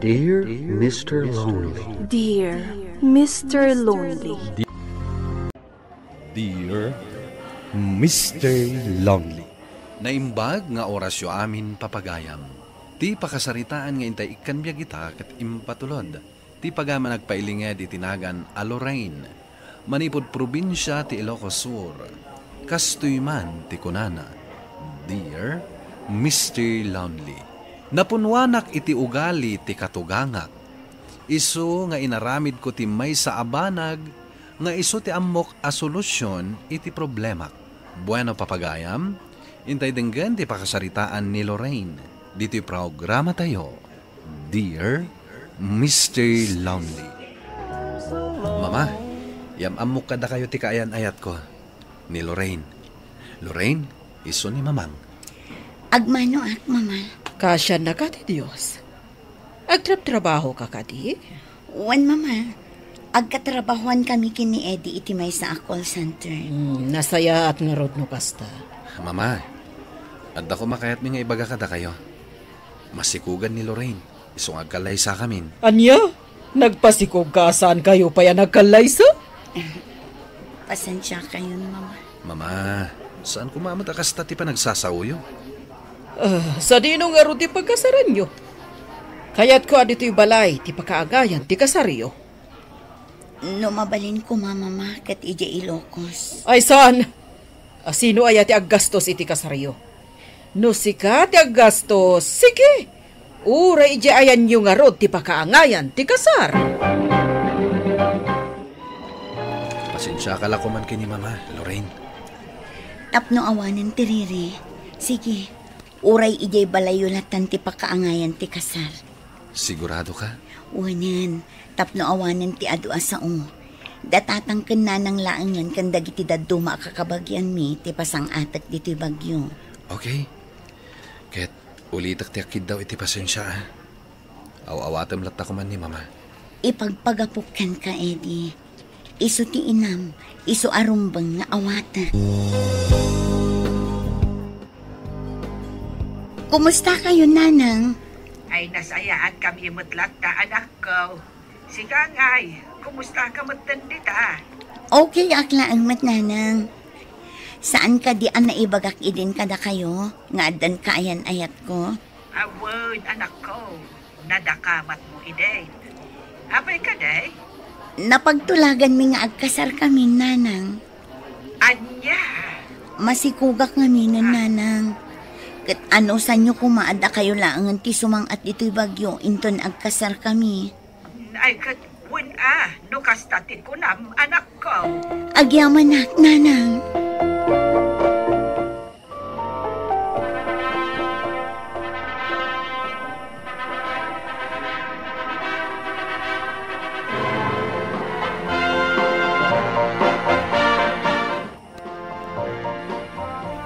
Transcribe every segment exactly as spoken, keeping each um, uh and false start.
Dear Mister Lonely. Dear Mister Lonely. Dear Mister Lonely. Naimbag nga orasyo amin, papagayam. Ti pakasaritaan nga intay ikkan biag ita ket impatulod ti pagayam a nagpailinged iti nagan a Lorraine. Manipud probinsia ti Ilocos Sur. Kastoy man ti kunana, "Dear Mister Lonely, napunwanak iti ugali ti katugangak. Isu nga inaramidko ti maysa a banag nga isu ti ammok a solusyon iti problemak." Bueno, papagayam, intay denggen ti pakasaritaan ni Lorraine ditoy programatayo, Dear Mister Lonely. Mama, yam-ammok kadakayo ti kaayan-ayatko ni Lorraine. Lorraine, isu ni Mamang. Agmanoak, Mama. Kaasiannaka ti Dios. Agtrabtrabahoka kadi? Wen, Mama. Agkatrabahoan kami ken ni Eddie iti maysa a call center. Hmm, nasayaat ngarud no kasta. Mama, adda koma kayatmi nga ibaga kadakayo. Masikugan ni Lorraine, isu nga agkallaysakamin. Ania? Nagpasikog ka a saan kayo pay a nagkallaysa? Pasensiakayon, Mama. Mama, saan koma met a kasta ti panagsasaoyo? Ah, sadino ngarud ti pagkasaranyo? Kayatko a ditoy balay ti pakaagayan ti kasaryo. No mabalin koma, Mama, ket idiay Ilocos. Ay, saan? A, sino aya ti aggastos iti kasaryo? No sika ti aggastos, sige. Uray idiay ayanyo ngarud ti pakaangayan ti kasar. Pasensiaka la koman ken ni Mama, Lorraine. Tapno awanen ti riri. Sige. Uray idiay balayyo latan ti pakaangayan ti kasar. Sigurado ka? Wanen, tapno awanen ti adu a sao. Datatang ken nanang laengen ken dagiti dadduma a kakabagianmi ti pasang-atek ditoy bagyo. Okay. Ket ulitek ti akkiddaw iti pasensia, a. Aw-awatem latta koman ni Mama. Ipagpagapok kenka, Eddie. Isu ti inam, isu a rumbeng nga awatek. Kumusta kayo, Nanang? Ay, nasayaat kami met latta, anakko. Sika ngay, kumusta ka met dita? Okay ak laeng met, Nanang. Saan kadi a naibagak idin kadakayo nga addan kaayan-ayatko? Awen, anakko, nadakamatmo idi. Apay kadi? Napagtulaganmi nga agkasarkami, Nanang. Ania? Masikogak ngaminen, Nanang. Ket anusanyo koma a dakayo laengen ti sumang-at ditoy bagyo inton agkasarkami? Ay, ket wen a, no kasta ti kunam, anakko. Agyamanak, Nanang.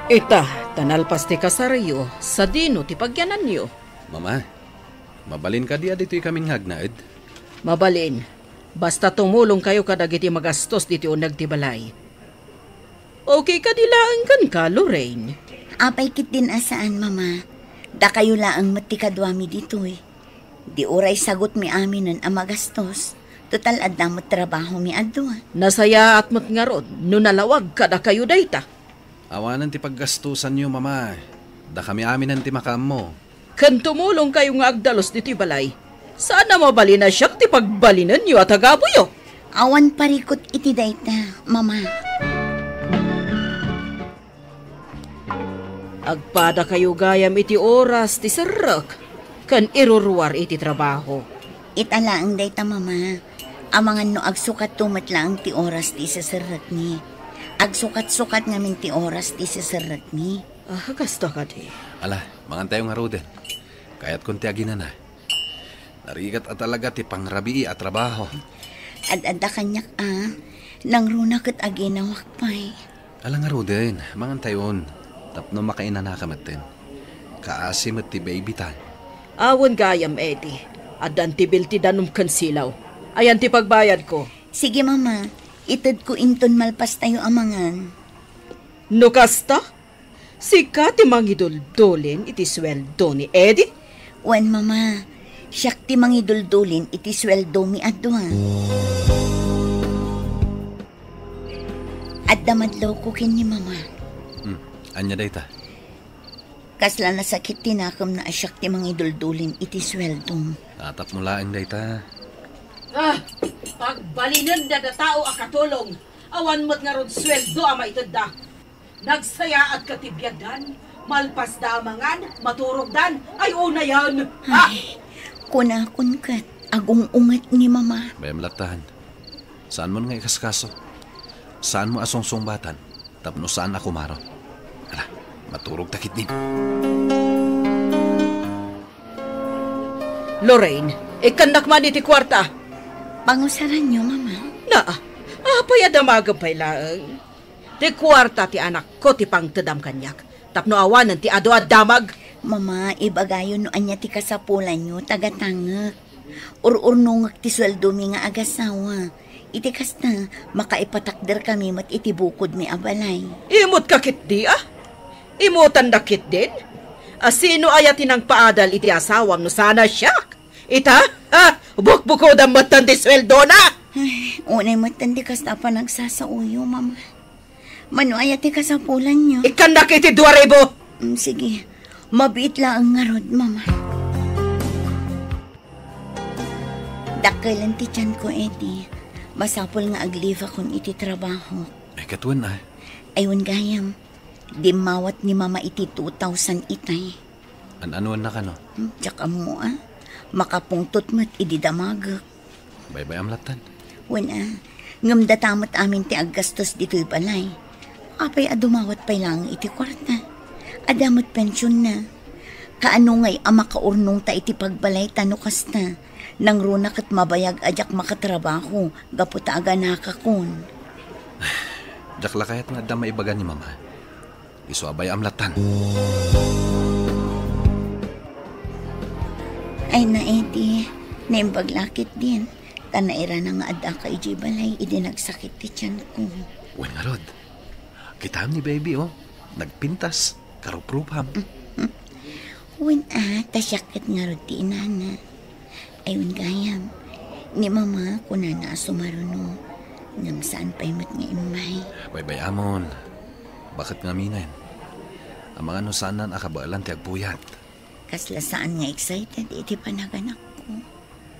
Ita, ta nalpas ti kasaryo, sadino ti pagyananyo? Mama, mabalin kadi a ditoy kamin nga agnaed? Mabalin. Basta tumulong kayo kadagiti magastos ditoy uneg ti balay. Okay kadi laeng kenka, Lorraine? Apay ketdin a saan, Mama. Dakayo laeng met ti kaduami ditoy. Di uray sagutmi aminen a magastos. Total, adda met trabahomi a dua. Nasayaat met ngarud no nalawag kadakayo dayta. Awanen ti paggastosanyo, Mama. Dakami aminen ti makaammo. Ken tumulong kayo nga agdalus ditoy balay. Saan a mabalin a siak ti pagbalinenyo a tagabuyo. Awan parikut iti dayta, Mama. Agpada kayo gayam iti oras ti serrek ken iruruar iti trabaho. Ita laeng dayta, Mama. Amangan no agsukatto met laeng ti oras ti iseserrekmi. Agsukat-sukat ngamin ti oras ti iseserrekmi. Ah, kasta kadi. Ala, mangantayo ngaruden. Kayatkon ti aginana. Narigat a talaga ti pangrabii a trabaho. Ad-adda kaniak a, nangruna ket aginawak pay. Ala ngaruden, mangantayon. Tapno makainanaka metten. Kaasi met ti baby ta. Awan gayam, Eddie. Addan ti bill ti danum ken silaw. Ayan ti pagbayadko. Sige, Mama. Itedko inton malpastayo a mangan. No kasta, sika ti mangiduldulin iti sueldo ni Eddie? Wen, Mama. Siak ti mangiduldulin iti sueldomi a dua. Adda madlawko ken ni Mama. Hmm, ania dayta? Kasla nasakit ti nakemna a siak ti mangiduldulin iti sueldom. Tapno laeng dayta. Ah, pagbalinen dadatao a katulong. Awan met ngarud sueldo a maitedda. Nagsayaat ka ti biagdan. Malpasda a mangan, maturogdan. Ay, unayan. Ha? Ay, kunakon ket, agung-unget ni Mama. Bay-am lattan. Saanmon nga ikaskaso. Saanmo a sungsungbatan. Tapno saan a kumaro. Ala, maturog ta ketdin. Lorraine, ikkannak man iti kuarta. Pangusaranyo, Mama. Naa, apay a damagem pay laeng? Ti kuarta ti anakko ti pangtedam kaniak, tapno awanen ti adu a damag. Mama, ibagayo no ania ti kasapulanyo, tagatangek. Ur-urnongek ti sueldomi nga agasawa. Iti kasta, makaipatakderkami met iti bukodmi a balay. Imut ka ketdi, a? Imutannak ketdin? A, sino aya ti nangpaadal iti asawam no saan a siak? Ita? Ha? Bukbukodam metten ti sueldona? Ay, unay metten ti kasta a panagsasaoyo, Mama. Mano aya ti kasapulanyo? Ikkannak iti dua ribu! Mm, sige. Mabiit laeng ngarud, Mama. Dakkelen ti tianko, Eddie. Masapul nga ag-leave akon iti trabaho. Ay, ket wen, a? Ay, wen gayam. Dimmawat ni Mama iti two thousand itay. An-anuennak kano? Hmm, diak ammo, a. Makapungtot met idi damagek. Baybay-am lattan. Wen, a. Ngem data met amin ti aggastos ditoy balay. Apay a dumawat pay laeng iti kuarta? Adda met pensionna. Kaano ngay a makaurnongta iti pagbalayta no kasta? Nangruna ket mabayag a diak makatrabaho gapu ta aganakakon. Diak la kayat nga adda maibaga ni Mama. Isu a bay-am lattan. Ay na, Eddie, naimbag la ketdin. Ta nairana nga addaka idiay balay idi nagsakit ti tianko. Wen ngarud. Kitaem ni baby, o. Nagpintas. Karuprupam. Wen, a, ta siak ket ngarud ti inana. Ay, wen gayam. Ni Mama, kunana a sumaruno. Ngem saan pay met nga immay. Baybay-amon. Baket ngaminen. Amangan no saannan a kabaelan ti agpuyat. Kasla saan nga excited iti panaganakko.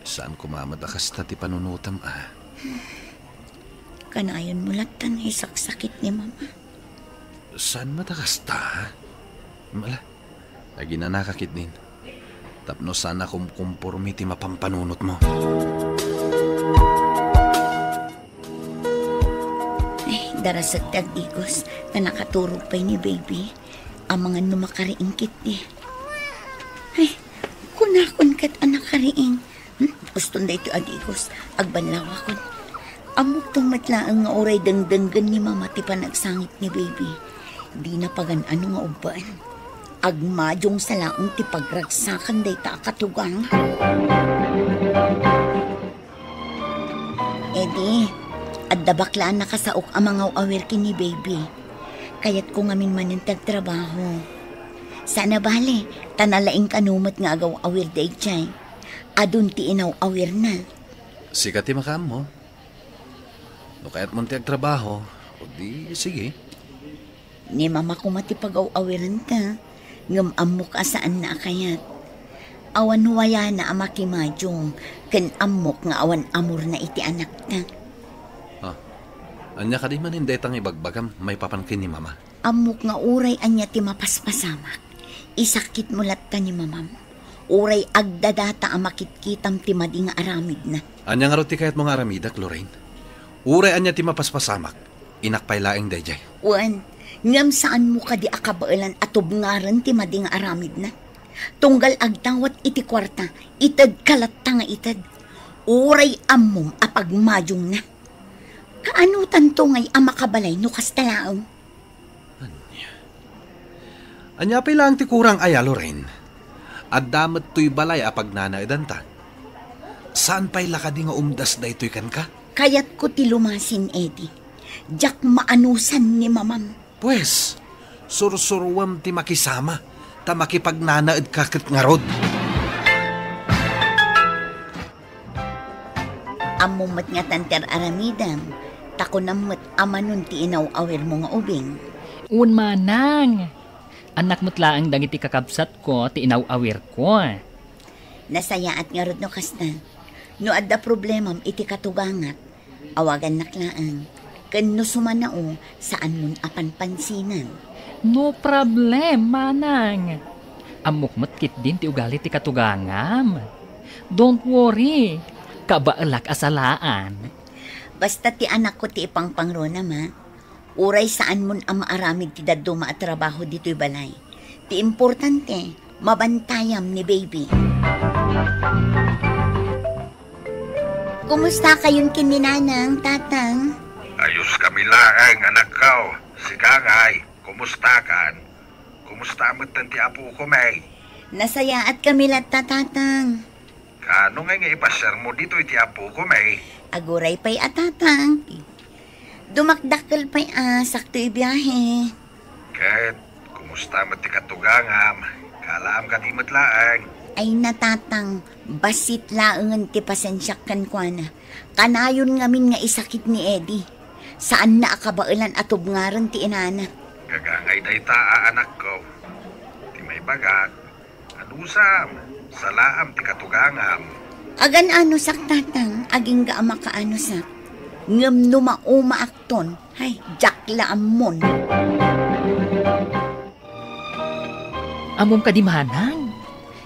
Saan koma met a kasta ti panunutem, a. Kanayonmo lattan nga isaksakit ni Mama. Saan met a kasta, a? Mala, aginanaka ketdin. Tapno saan a kumkumpormi ti mapampanunotmo. Ay, darasek ti agdigos, ta nakaturog pay ni baby. Amangan no makariing ketdi. Ay, kunakon ket a nakariing. Hmm? Uston daytoy a digos, agbanlawakon. Ammok met laeng nga uray dengdenggen ni Mama ti panagsangit ni baby. Dina pagan-ano nga ubbaen. Agmadiongsa laeng ti pagragsakan dayta a katugang. Eddie, adda bakla a nakasaok a mangaw-awir ken ni baby. Kayatko ngamin manen ti agtrabaho. Saan a bale, ta nalaing kano met nga agaw-awir daydiay. Adun ti inaw-awirna. Sika ti makaammo. No kayatmon ti agtrabaho, o di, sige. Ni Mama koma ti pagaw-awirenta, ngem ammok a saanna a kayat. Awan wayana a makimadiong, ken ammok nga awan amorna iti anakta. Ah, ania kadi manen dayta nga ibagbagam maipapan ken ni Mama? Ammok nga uray ania ti mapaspasamak, isakitmo latta ni Mamam. Uray agdadata a makitkitam ti madi nga aramidna. Ania ngarud ti kayatmo nga aramidek, Lorraine? Uray ania ti mapaspasamak, inak pay laeng daydiay. Wen, ngem saanmo kadi a kabaelan a tubngaren ti madi nga aramidna? Tunggal agdawat iti kuarta, itedka latta nga ited. Uray ammom a pagmadiongna. Kaanotanto ngay a makabalay no kasta laeng? Ania? Ania pay laeng ti kurang aya, Lorraine? Adda met toy balay a pagnanaedanta. Saan pay la kadi nga umdas daytoy kenka? Kayatko ti lumasin, Eddie. Diak maanusan ni Mamam. Pues, sursuruem ti makisama, ta makipagnanaedka ket ngarud. Ammom met nga tan ti ar-aramidem, ta kunam met a manon ti inaw-awirmo nga ubing. Wen, manang. Annak met laeng dagiti kakabsatko ti inaw-awirko. Nasayaat ngarud no kasta. No adda problemam iti katugangak, awagannak laeng. Ken no sumanao, saanmon a panpansinan. No problem, manang. Ammok met ketdin ti ugali ti katugangam. Don't worry. Kabaelak a salaan. Basta ti anakko ti ipangpangrunam, a. Uray saanmon a maaramid ti dadduma a trabaho ditoy balay. Ti importante, mabantayam ni baby. Kumusta kayon ken ni nanang, tatang? Ayos kami laeng, anakko. Sika ngay, kumusta kan? Kumusta met ti apo ko, May? Nasayaat kami latta, tatang. Kaano ngay nga ipasiarmo ditoy ti apo ko, May? Aguray pay a, tatang. Dumakdakkel pay a sakto ibiahe. Ket, kumusta met ti katugangam? Kaalaam kadi met laeng? Ay, natatang, bassit laengen ti pasensiak kenkuana. Kanayon ngamin nga isakit ni Eddie. Saanna a kabaelan a tubngaren ti inana. Gagangay dayta a anakko. Ti maibagak, anusam, salaam ti katugangam. Agan-anusak, tatang, agingga a makaanusak. Ngem no maumaakton, hay, diak la ammon. Ammom kadi manang?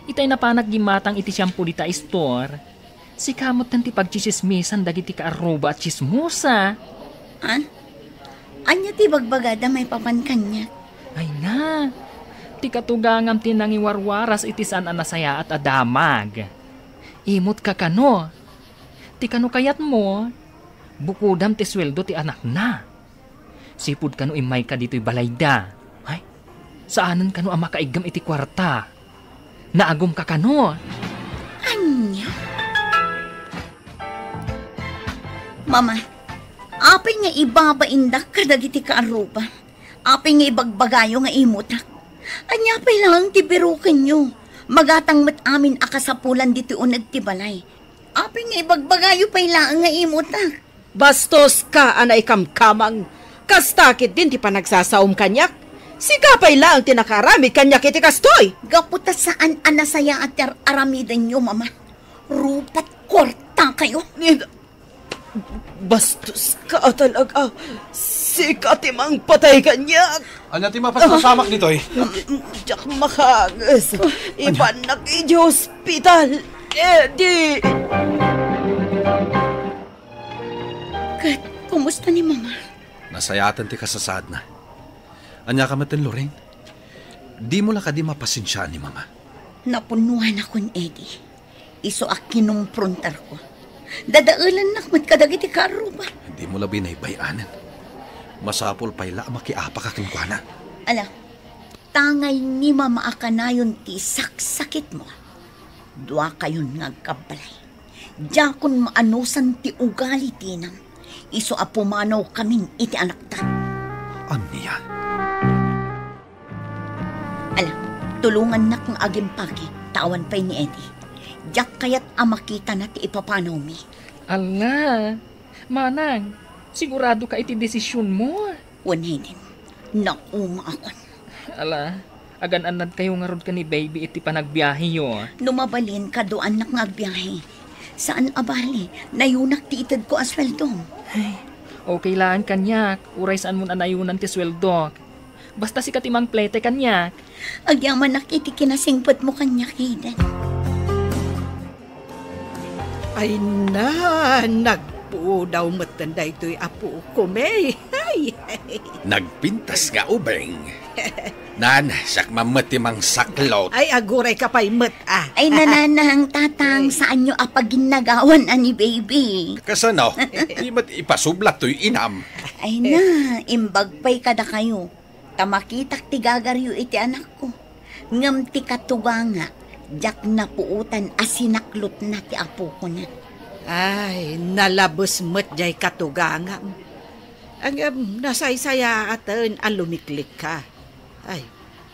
Itay napanak gimmatang iti shampoo dita store. Sika met ti pagtsisismisan dagiti kaarruba a tsismosa. Ha? Ania ti bagbagada maipapan kaniak? Ay na, ti katugangam ti nangiwarwaras iti saan a nasayaat a damag. Imot ka kano. Ti kano kayatmo, bukodam ti sueldo ti anakna. Sipud kano immayka ditoy balayda. Ay, saanen kano a makaiggem iti kuarta. Naagumka kano. Ania? Mama, apay nga ibabaindak kadagiti kaarruba? Apay nga ibagbagayo nga imutak? Ania pay laeng ti birokenyo? Magatang met amin a kasapulan ditoy uneg ti balay. Apay nga ibagbagayo pay laeng nga imutak? Bastoska a naikamkamang. Kasta ketdin ti panagsasaom kaniak. Sika pay laeng ti nakaaramid kaniak iti kastoy. Gapu ta saan a nasayaat ti ar-aramidenyo, Mama. Rupat kuartakayo. Ni-, bastoska a talaga. Sika ti mangpatay kaniak. Ania ti mapaspasamak ditoy? Diak makaanges. Ania? Ipannak iti ospital. Eddie! Ket, kumusta ni Mama? Nasayaatan ti kasasaadna. Ania ka met, Lorraine? Dimo la kadi mapasensiaan ni Mama? Napunnoanakon, Eddie. Isu a kinumprontarko. Dadaelannak met kadagiti kaarruba. Dimo la binaybay-anen. Masapul pay la a makiapaka kenkuana. Ala, tangay ni Mama a kanayon ti saksakitmo. Duakayon nga agkabbalay. Diakon maanusan ti ugali ti inam. Isu a pumanawkamin iti anakta. Ania? Ala, tulongannak nga agimpake, ta awan pay ni Eddie. Diak kayat a makitana ti ipapanawmi. Ala, manang, sigurado ka iti desisionmo? Wen, Hayden, naumaakon. Ala, agan-annadkayo ngarud ken ni baby iti panagbiaheyo. No mabalin, kaduaannak nga agbiahe. Saan a bale, nayunak ti itedko a sueldo. Ay, okay laeng kaniak, uray saanmon a nayunan ti sueldok. Basta sika ti mangplete kaniak. Agyamanak iti kinasingpetmo kaniak, Hayden. Ay na, nagpudaw metten daytoy apokon, May. Ay. Nagpintas nga ubing. Nan, siak man met ti mangsaklot. Ay, agurayka pay met, a. Ay, nanang, tatang, ay, saanyo a paginnagawan a ni baby? Kasano? Di met ipasublat toy inam. Ay na, imbag pay kadakayo. Ta makitak ti gagaryo iti anakko. Ngem ti katuganga, diak napuotan a sinaklotna ti apokona. Ay, nalabes met jay katugangam. Ngem nasaysayaaten a lumiklikka. Ay,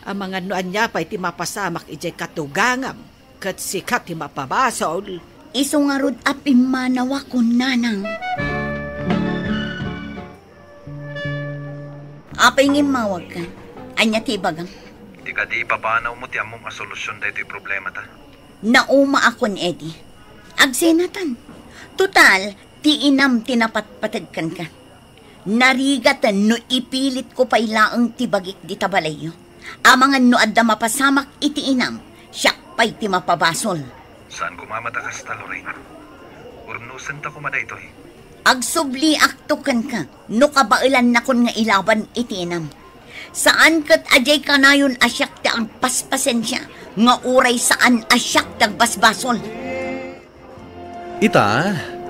amangan no ania pay ti mapasamak idiay katugangam, ket sika ti mapabasol. Isu ngarud a pimmanawakon, Nanang. Apay nga immawagka? Ania ti ibagam? Ti kadi, ipapanawmo ti ammom a solusyon daytoy problemata. Naumaakon, Eddie. Agsenatan. Total, ti inam ti napatpateg kenka. Narigaten no ipilitko pay laeng ti bagik dita balayyo. Amangan no adda mapasamak iti inam, siak pay ti mapabasol. Saan koma met a kasta, Lorraine. Urnosenta koma daytoy. Agsubliakto kenka no kabaelannakon nga ilaban iti inam. Saan ket a diay kanayon a siak ti agpaspasensia, nga uray saan a siak ti agbasbasol. Ita,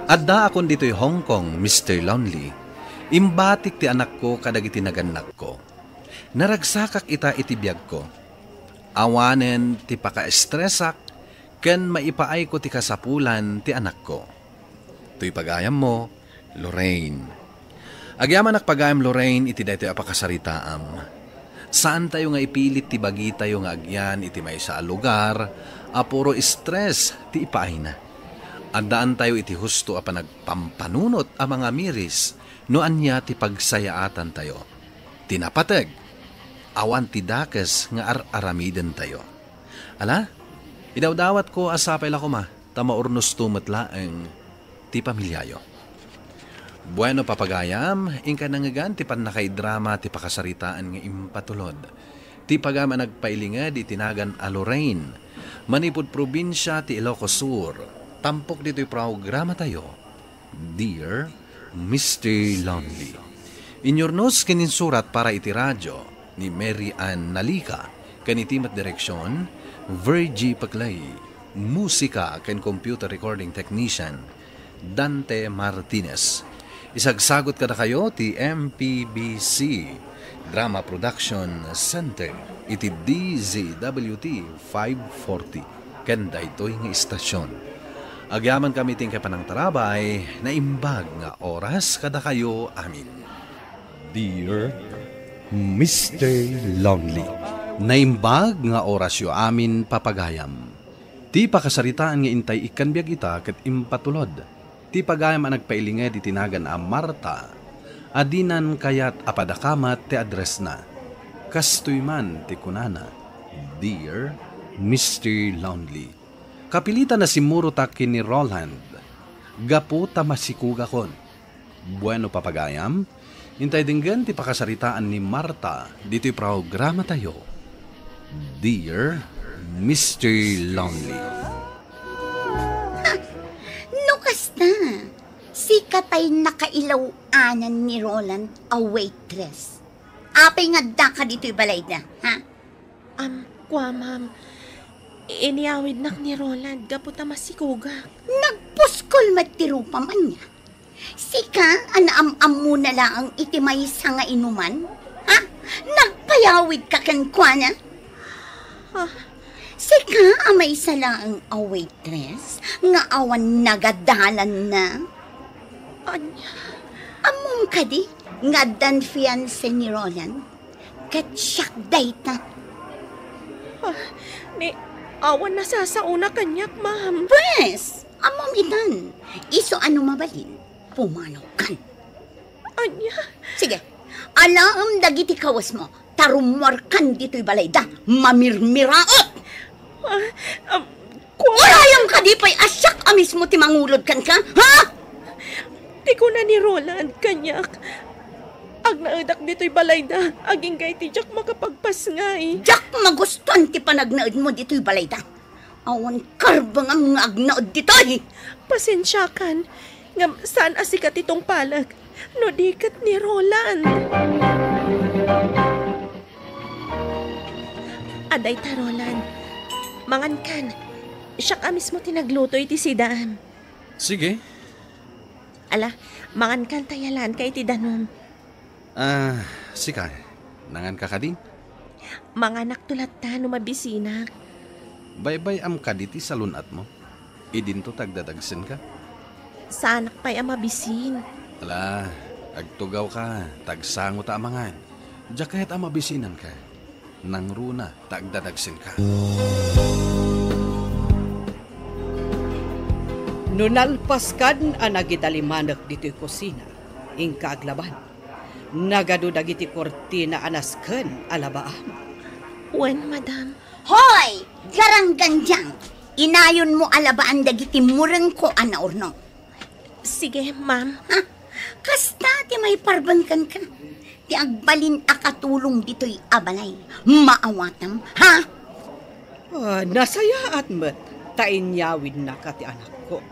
addaakon ditoy Hong Kong, Mister Lonely. Imbatik ti anakko kadagiti nagannakko. Naragsakak ita iti biagko. Awanen ti pakaestresak ken maipaayko ti kasapulan ti anakko. Toy pagayammo, Lorraine. Agyamanak pagayam, Lorraine, iti daytoy a pakasaritaam. Saantayo nga ipilit ti bagitayo nga agyan iti maysa a lugar a puro stress ti ipaayna. Addaantayo iti husto a panagpampanunot a mangamiris no ania ti pagsayaatantayo. Ti napateg, awan ti dakes nga ar-aramidentayo. Ala, idawdawatko a sapay la koma ta maurnosto met laeng ti pamiliayo. Bueno, papagayam, inka nangngegan ti pannakaidrama ti pakasaritaan nga impatulod. Ti pagayam a nagpailinged iti nagan a Lorraine, manipud probinsia ti Ilocos Sur. Tampok ditoy programatayo, Dear Mister Lonely. Inyurnos ken insurat para iti radio ni Mary Ann Nalica, ken iti met direksion, Virgie Paclay. Musika ken computer recording technician, Dante Martinez. Isagsagot kadakayo ti M P B C Drama Production Center iti D Z W T five forty ken daytoy nga istasyon. Agyamankami ti inkay panangtarabay, naimbag nga oras kadakayo amin. Dear Mister Lonely, naimbag nga orasyo amin, papagayam. Ti pakasaritaan nga intay ikkan biag ita ket impatulod ti pagayam a nagpailinged iti nagan a Marta a dinan kayat a padakamat ti addressna. Kastoy man ti kunana, Dear Mister Lonely, kapilitan a simmurotak ken ni Roland gapu ta masikugakon. Bueno, papagayam, intay denggen ti pakasaritaan ni Marta ditoy programatayo, Dear Mister Lonely. Ha! No kasta, sika tay nakailaw-anan ni Roland a waitress. Apay nga addaka ditoy balayda, ha? Am, kua, ma'am. Inyawidnak ni Roland gapu ta masikugak. Nagpuskol met ti rupam, ania? Sika a naam-ammona laeng iti maysa nga inuman? Ha? Nagpayawidka kenkuana? Ah. Sika a maysa laeng a waitress nga awan nagadalanna? Ania? Ammom kadi nga addan fiancé ni Roland? Ket siak dayta. Ah, ni, awan nasasaona kaniak, ma'am. Pwes, ammom itan. Isu a no mabalin, pumanawkan. Ania? Sige, alaem dagiti kawesmo, ta rummuarkan ditoy balayda, mamirmiraot! Ah, ah, Urayam kadi pay a siak a mismo ti mangulod kenka, ha? Ti kuna ni Roland kaniak, agnaedak ditoy balayda, agingga iti diak makapagpasngay. Diak magustuan ti panagnaedmo ditoy balayda. Awan karbengam nga agnaed ditoy. Pasensiakan, ngem saan a sika ti tungpalek, no di ket ni Roland. Adda ita, Roland. Mangankan. Siak a mismo ti nagluto iti sidaam. Sige. Ala, mangankan ta yalanka iti danum. Ah, sika, nanganka kadi? Manganakto latta no mabisinak. Baybay-am kadi ti salun-atmo? Idinto ti agdadagsenka? Saanak pay a mabisin. Ala, agtugawka, ta agsango ta a mangan. Diak kayat a mabisinanka. Nangruna ta agdadagsenka. No nalpaskan a nagidalimanek ditoy kusina, inka aglaban. Nagadu dagiti kurtina a nasken a labaam. Wen, madam. Hoy! Garanggandiang! Inayonmo a labaan dagiti murengko a naurnong. Sige, ma'am. Ha? Kasta ti maiparban kenka. Ti agbalin a katulong ditoy a balay. Maawatam, ha? Ah, nasayaat met ta inyawidnaka ti anakko.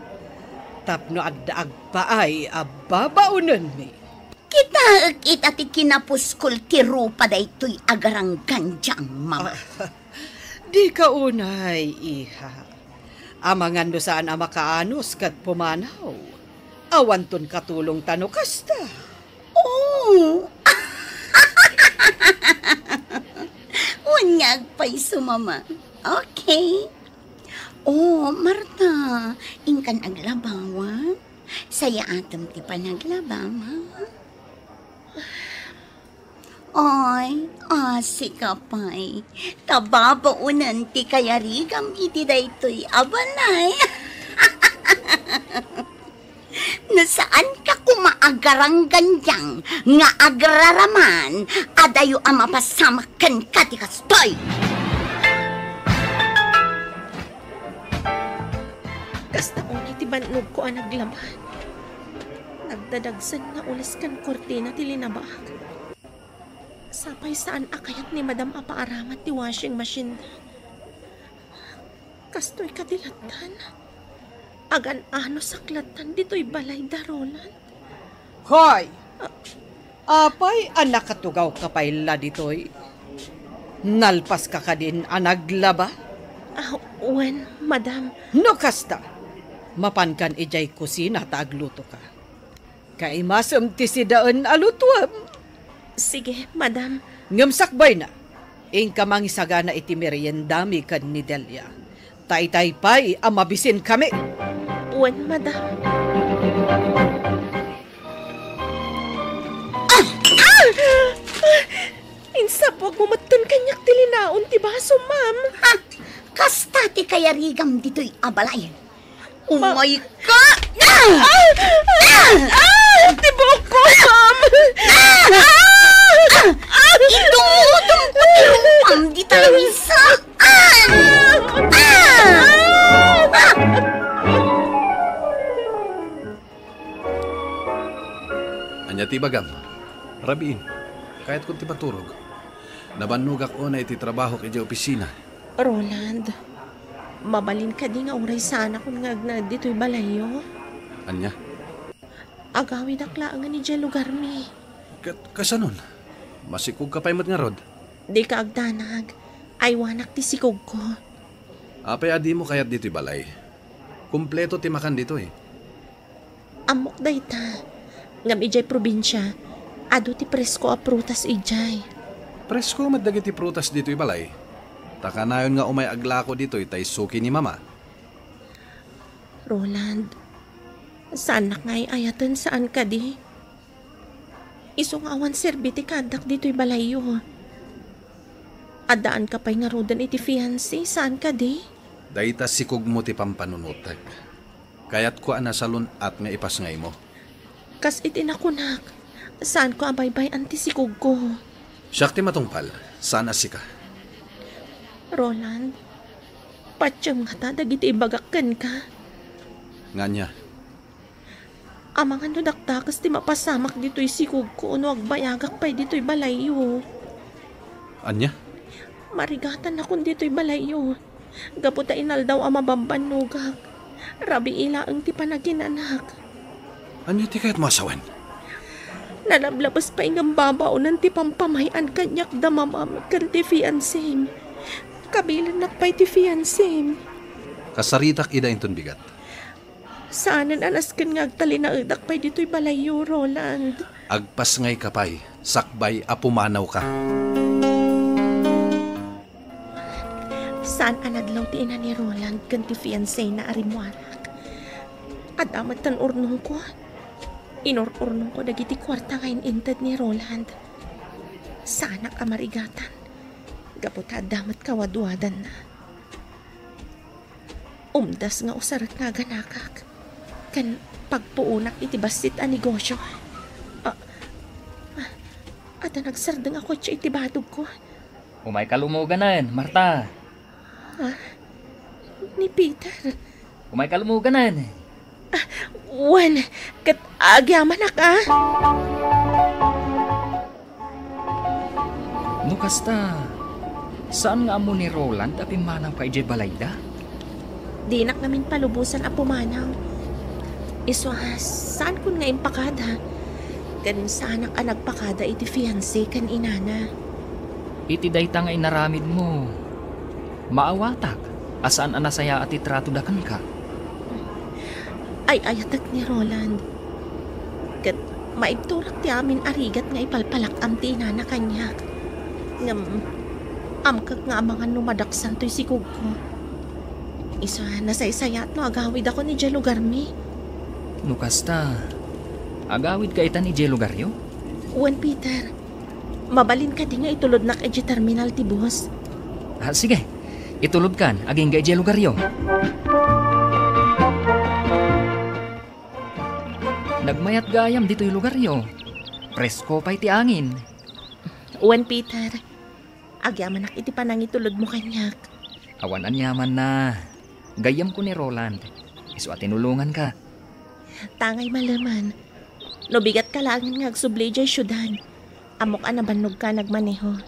Tapno adda agpaay a babaonenmi. Kitaek ita ti kinapuskol ti rupa daytoy a garanggandiang, mama. Ah, dika unay, iha. Amangan no saan a makaanus ket pumanaw. Awanton katulongta no kasta. Oh! Wen nga agpayso, mama. Okay. Oh, Marta, inkan aglabawa. Sayaatem ti panaglabam, ha? Ay, asi ka pay. Ta babaonen ti kayarigam iti daytoy a balay. No saan ka koma agaranggandiang nga agraraman, adayo a mapasamak kenka ti kastoy. Kasta unay ti bannogko a naglaban. Nagdadagsen nga ules ken kurtina ti linabak. Sapay saan a kayat ni Madam a paaramat ti washing machine-da. Kastoy kadi lattan. Agan-anusak lattan ditoy balay da, Roland. Hoy! Apay a nakatugawka pay la ditoy? Nalpaska kadin a naglaba? Ah, wen, madam. No kasta, mapankan idiay kusina ta aglutoka. Kaimasem ti sidaen a lutuem. Sige, madam. Ngem sakbayna, inka mangisagana iti meriendami ken ni Delia. Taytay pay a mabisinkami. Wen, madam. Ah! Ah! Insapuagmo metten kaniak ti linaon ti baso, ma'am. Ha? Kasta ti kayarigam ditoy a balay. Umay ka! Ah! Ah! Ah! Ti buokko, ma'am! Ah! Ah! Idumudum ko ti rupam dita langisaan! Ah! Ah! Ania ti ibagam? Rabiin, kayatko ti maturog. Nabannogak unay iti trabahok idiay opisina. Roland, mabalin kadi nga uray saanakon nga agnaed ditoy balayyo? Ania? Agawidak laengen idiay lugarmi. Ket kasanon? Masikogka pay met ngarud? Dika agdanag. Aywanak ti sikogko. Apay a dimo kayat ditoy balay? Kompleto ti makan ditoy. Ammok dayta. Ngem idiay probinsia, adu ti presko a prutas idiay. Presko met dagiti prutas ditoy balay. Ta kanayon nga umay aglako ditoy ta isuki ni Mama. Roland, saannak nga ay-ayaten, saan kadi? Isu nga awan serbi ti kaaddak ditoy balayyo. Addaanka pay ngaruden iti fiancé, saan kadi? Dayta sikogmo ti pampanunotek. Kayatko a nasalun-at nga ipasngaymo. Kas iti nakunak, saanko a baybay-an ti sikogko. Siak ti matungpal, saan a sika. Roland, patiem ngata dagiti ibagak kenka? Ngania? Amangan no dakdakes ti mapasamak ditoy sikogko no agbayagak pay ditoy balayyo. Ania? Marigatannakon ditoy balayyo. Gapu ta inaldaw a mabambannogak, rabii laeng ti panaginanak. Ania ti kayatmo a sawen? Nalablabes pay ngem babaonen ti pampamay-an kaniak da mamam ken ti fiancém. Kabilennak pay ti fiancém. Kasaritak ida inton bigat. Saanen a nasken nga agtalinaedak pay ditoy balayyo, Roland. Agpasngayka pay, sakbay a pumanawka. Saan a nadlaw ti ina ni Roland ken ti fiancéna a rimmuarak. Adda metten urnongko. Inur-urnongko dagiti kuarta nga in-inted ni Roland. Saanak a marigatan, gapu ta adda met kawadwadanna. Umdas nga usarek nga aganakak. ken pagpuonak iti bassit a negosio. Ah, ah, adda nagsardeng a kotse iti batogko. Umayka lumoganen, Marta. Ah, ni Peter. Umayka lumoganen. Ah, wen, ket agyamanak, ah. No kasta, saan nga ammo ni Roland a pimmanawka idiay balayda? Dinak ngamin palubosan a pumanaw. Isu a, saankon nga impakada. Ken saanak a nagpakada iti fiancé ken inana. Iti dayta nga inaramidmo, maawatak a saan a nasayaat ti tratoda kenka. Ay-ayatek ni Roland. Ket maibturak ti amin a rigat nga ipalpalak-am ti inana kaniak. Ngem, amkek nga amangan no madaksan toy sikogko. Isu a, nasaysayaat no agawidakon idiay lugarmi. No kasta, agawidka itan idiay lugaryo? Wen, Peter. Mabalin kadi nga itulodnak idiay terminal ti bus? Ah, sige. Itulodkan agingga idiay lugaryo. Nagmayat gayam ditoy lugaryo. Presko pay ti angin. Wen, Peter. Agyamanak iti panangitulodmo kaniak. Awan aniamanna. Gayyemko ni Roland. Isu a tinulonganka. Tangay maleman. No bigatka laengen nga agsubli idiay siudad, ammok a nabannogka a nagmaneho.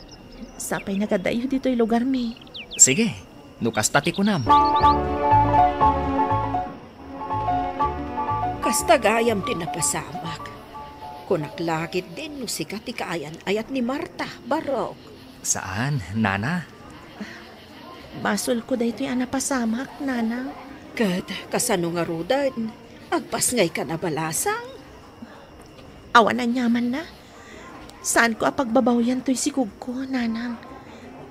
Sapay nagadayo ditoy lugarmi. Sige, no kasta ti kunam. Kasta gayam ti napasamak. Kunak la ketdin no sika ti kaayan-ayat ni Marta, Barok. Saan, Nana? Basolko daytoy a napasamak, Nana. Ket kasano ngaruden? Agpasngaykan a balasang? Awan aniamanna. Saanko a pagbabawian toy sikogko, Nanang.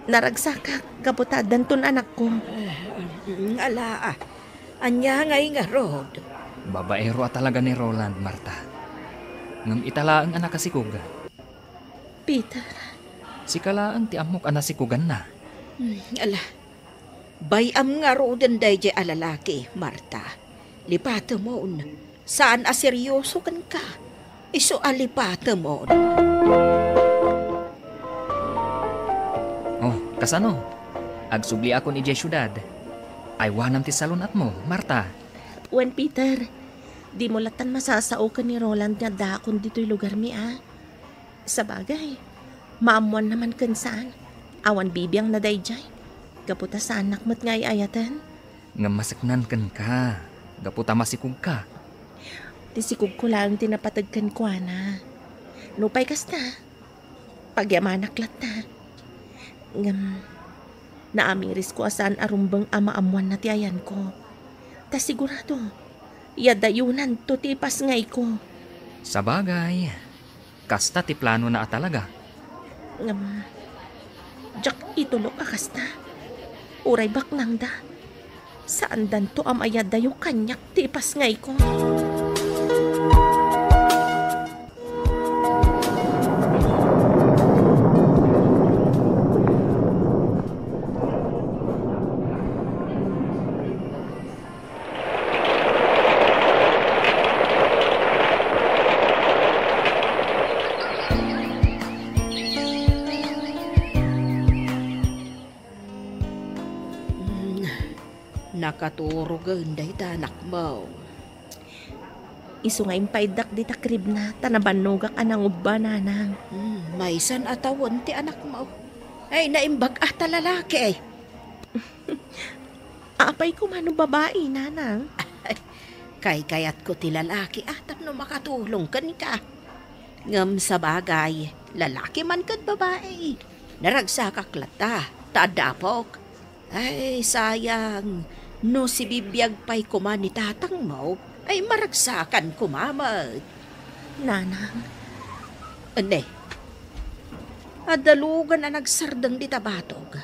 Naragsakak gapu ta addanton anakko. Eh, ala, ah. Ania ngay ngarud? Babaero a talaga ni Roland, Marta. Ngem ita laeng a nakasikog. Peter. Sika laeng ti ammok a nasikoganna. Hmm, ala. Bay-am ngaruden daydiay a lalaki, Marta. Lipatemon. Saan a serioso kenka. Isu a lipatemon. Oh, kasano? Agsubliakon idiay siudad. Aywanam ti salun-atmo, Marta. Wen, Peter, dimo lattan masasao ken ni Roland nga addaakon ditoy lugarmi, a? Sabagay, maammoanna man ken saan. Awan bibiangna daydiay. Gapu ta saannak met nga ay-ayaten. Ngem maseknan kenka, gapu ta masikogka. Ti sikogko laeng ti napateg kenkuana. Nupay kasta, pagyamanak latta. Ngem, naamirisko a saan a rumbeng a maammoanna ti ayanko. Ta sigurado, yadayonanto ti ipasngayko. Sabagay, kasta ti planona a talaga. Ngem, diak itulok a kasta. Uray baknangda. Saandanto a mayadayo kaniak ti ipasngayko. Hmm, nakaturogen dayta anakmo. Isu nga impaiddak dita kribna, ta nabannogak a nangubba, Nanang. Hmm, maysan a tawen ti anakmo. Ay, naimbag a ta lalaki. Apay koma no babai, Nanang? Kaykayatko ti lalaki a tapno makatulong kenka. Ngem sabagay, lalaki man ken babai, naragsakak latta, ta adda apok. Ay, sayang, no sibibiag pay koma ni tatangmo, ay maragsakan koma met. Nanang. Ende, adda lugan a nagsardeng dita batog.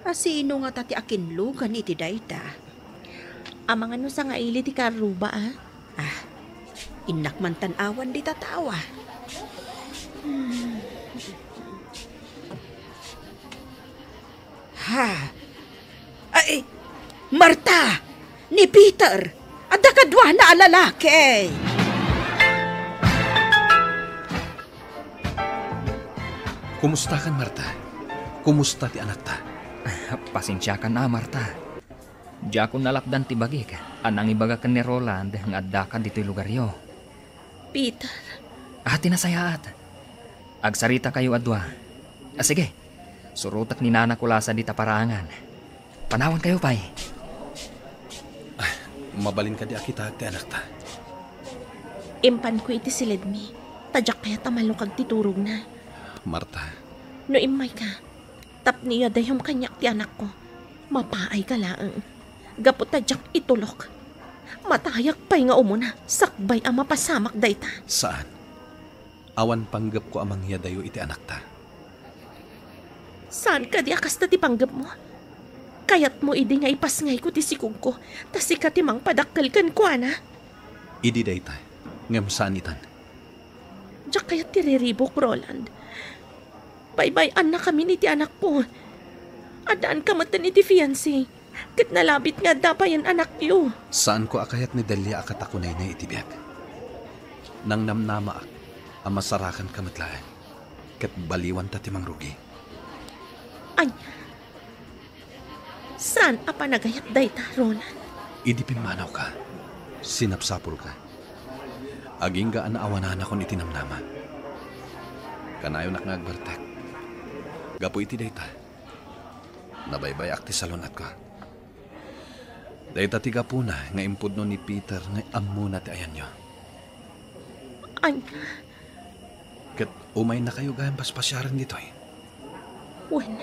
A sino ngata ti akinlugan iti dayta? Amangan no sangaili ti karruba, a? Ah, innak man tan-awan dita tao, a. Hmm. Ha? Ay, Marta! Ni Peter! Adda kaduana a lalaki. Kumustakan, Marta? Kumusta ti anakta? Pasensiakan a, Marta. Diakon nalapdan ti bagik a nangibaga ken ni Roland nga addaka ditoy lugaryo. Peter. Ah, ti nasayaat. Agsaritakayo a dua. Ah, sige. Surotek ni Nana Kulasa dita paraangan. Panawankayo pay. Ah, mabalin kadi a kitaek ti anakta? Impanko iti silidmi, ta diak kayat a malukag ti turogna. Marta. No immayka, tapno iyadayom kaniak ti anakko, mapaayka laeng. Gapu ta diak itulok. Matayak pay nga umuna, sakbay a mapasamak dayta. Saan? Awan panggepko a mangyadayo iti anakta. Saan kadi a kasta ti panggepmo? Kayatmo idi nga ipasngayko ti sikogko, ta sika ti mangpadakkel kenkuana? Idi dayta, ngem saan itan. Diak kayat ti riribuk, Roland. Baybay-annakamin iti anakko. Addaanka metten iti fiancé. Ket nalabit nga adda payen anakyo. Saanko a kayat ni Delia a katakunayna iti biag. Nangnamnamaak a masarakanka met laeng, ket baliwanta ti mangrugi. Ania? Saan a panagayat dayta, Roland? Idi pimmanawka, sinapsapulka. Agingga a naawananakon iti namnama. Kanayonak nga agbertek. Gapu iti dayta, nabaybay-ak ti salun-atka. Dayta ti gapuna nga impudno ni Peter nga ammona ti ayanyo. Ania? Ket umaynakayo gayam paspasiaren ditoy? Wen,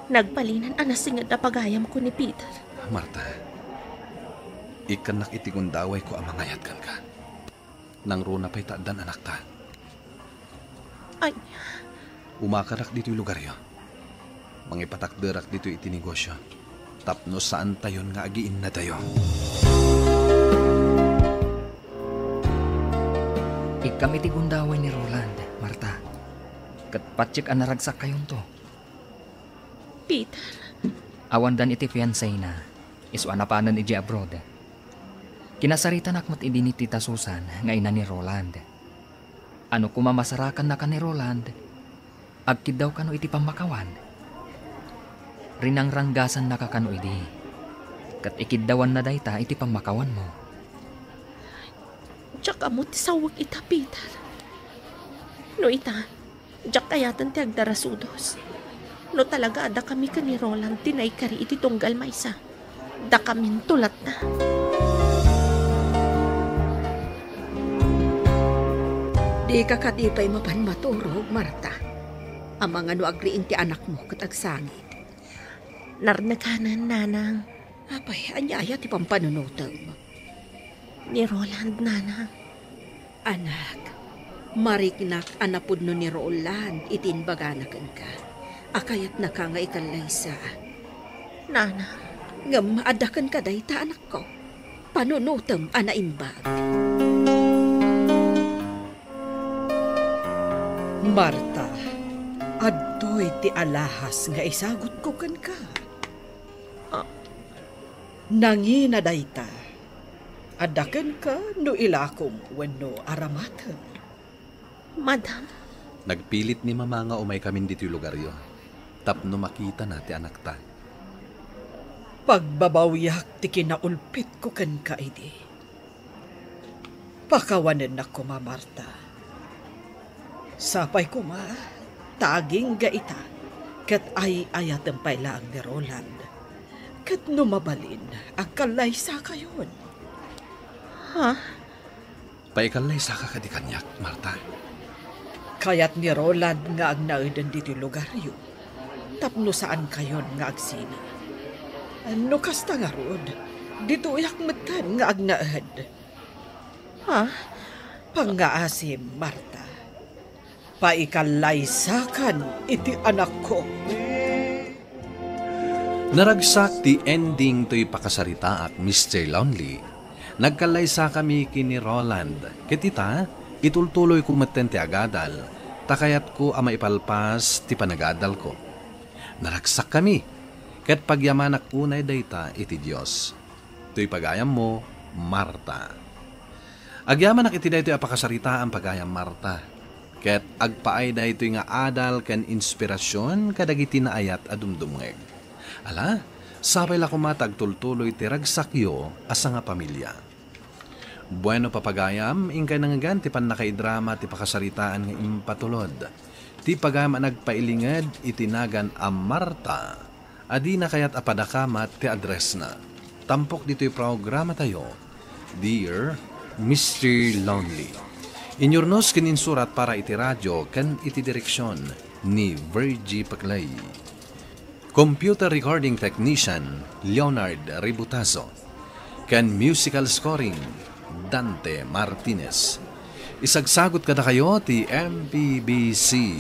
nagbalinan a nasinged a pagayamko ni Peter. Marta, ikkannak iti gundawayko a mangayat kenka. Nangruna pay ta addan anakta. Ania? Umakarak ditoy lugaryo. Mangipatakderak ditoy iti negosio tapno saantayon nga agiinnadayo. Ikkam iti gundaway ni Roland, Marta. Ket patiek a naragsakkayonto. Peter. Awandan iti fiancéna, isu a napanen idiay abroad. Kinasaritanak met idi ni Tita Susan nga ina ni Roland. Ano koma masarakannaka ni Roland, agkiddawkano iti pammakawan. Rinangranggasannaka kano idi, ket ikiddawanna dayta iti pammakawanmo. Diak ammo ti sawek ita, Peter. No ita, diak kayaten ti agdarasudos. No talaga a dakami ken ni Roland ti naikari iti tunggal maysa, dakaminto latta. Dika kadi pay mapan maturog, Marta. Amangan no agriin ti anakmo ket agsangit. Narnekanen, Nanang. Apay, ania aya ti pampanunotem? Ni Roland, Nanang. Anak, mariknak a napudno ni Roland iti imbagana kenka a kayatnaka nga ikallaysa. Nanang. Ngem adda kenka dayta, anakko. Panunotem a naimbag. Marta, adtoy ti alahas nga isagutko kenka. Ah. Nangina dayta. Adda kenka no ilakom wenno aramatem. Madam. Nagpilit ni Mama nga umaykamin ditoy lugaryo tapno makitana ti anakta. Pagbabawiak ti kinaulpitko kenka idi. Pakawanennak koma, Marta. Sapay koma ta agingga ita ket ay-ayatem pay laeng ni Roland. Ket no mabalin, agkallaysakayon. Ha? Paikallaysaka kadi kaniak, Marta? Kayat ni Roland nga agnaeden ditoy lugaryo tapno saankayon nga agsina. No kasta ngarud, ditoyak metten nga agnaed. Ha? Pangngaasim, Marta. Paikallaysakam iti anakko. Naragsak ti ending toy pakasaritaak, Mister Lonely. Nagkallaysakami ken ni Roland, ket ita, itultuloyko metten ti agadal, ta kayatko a maipalpas ti panagadalko. Naragsakkami, ket pagyamanak unay dayta iti Dios. Toy pagayammo, Marta. Agyamanak iti daytoy a pakasaritaan, pagayam Marta, ket agpaay daytoy nga adal ken inspirasion kadagiti naayat a dumdumngeg. Ala, sapay la koma ta agtultuloy ti ragsakyo a sangapamilia. Bueno, papagayam, inkay nangngegan ti pannakaidrama ti pakasaritaan nga impatulod ti pagayam a nagpailinged iti nagan a Marta a dina kayat a padakamat ti addressna. Tampok ditoy programatayo, Dear Mister Lonely. Inyurnos ken insurat para iti radio ken iti direksion ni Virgie Paclay. Computer recording technician, Leonard Ributazo. Ken musical scoring, Dante Martinez. Isagsagut kadakayo ti M P B C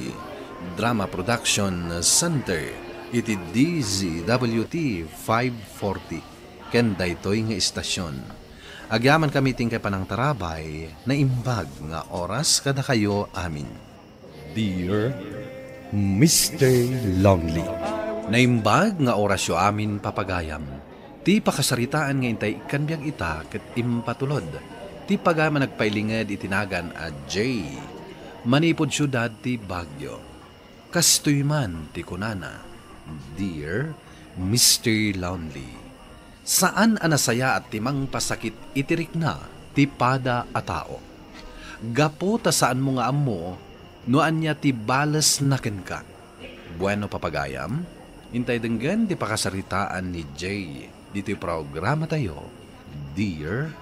Drama Production Center iti D Z W T five forty ken daytoy nga istasyon. Agyamankami ti inkay panangtarabay, naimbag nga oras kadakayo amin. Dear Mister Lonely. Naimbag nga orasyo amin, papagayam. Ti pakasaritaan nga intay ikkan biag ita ket impatulod ti pagayam a nagpailinged iti nagan a Jay. Manipud siudad ti Baguio. Kastoy man ti kunana, Dear Mister Lonely. Saan a nasayaat ti mangpasakit iti rikna ti pada a tao. Gapu ta saanmo nga ammo no ania ti balesna kenka. Bueno, papagayam, intay denggen ti pakasaritaan ni Jay ditoy programatayo, Dear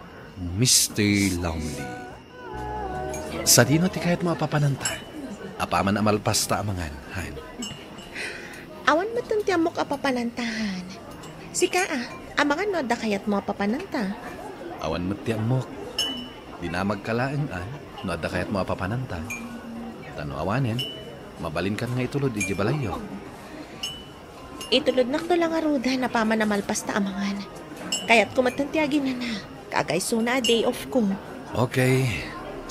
Mister Lonely. Sadino ti kayatmo a papananta? Apaman a malpasta a mangan, han? Awan metten ti ammok a papananta, han. Sika a, amangan no adda kayatmo a papananta. Awan met ti ammok. Dinamagka laeng, a, no adda kayatmo a papananta. Ta no awanen, mabalinkan nga itulod idiay balayyo. Itulodnakto la ngaruden apaman a malpasta a mangan. Kayatko metten ti aginana, kagaysona a day off ko. Okay.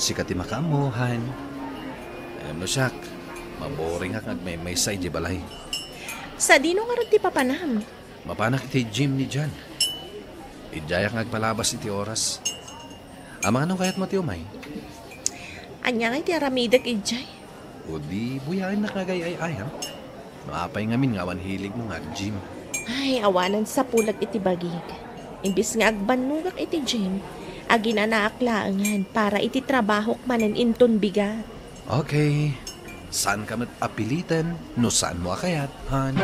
Sika ti makaammo, han. Ngem no siak, maboringak nga agmaymaysa idiay balay. Sadino ngarud ti papanam? Mapanak iti gym ni Jan. Idiayak nga agpalabas iti oras. Amangan no kayatmo ti umay? Ania ngay ti aramidek idiay? O di, buyaennak nga agay-ay-ayam. No apay ngamin nga awan hiligmo nga ag-gym? Ay, awanen sapulek iti bagik. Imbes nga agbannogak iti gym, aginanaak laengen para iti trabahok manen inton bigat. Okay. Saanka met a piliten no saanmo a kayat, han?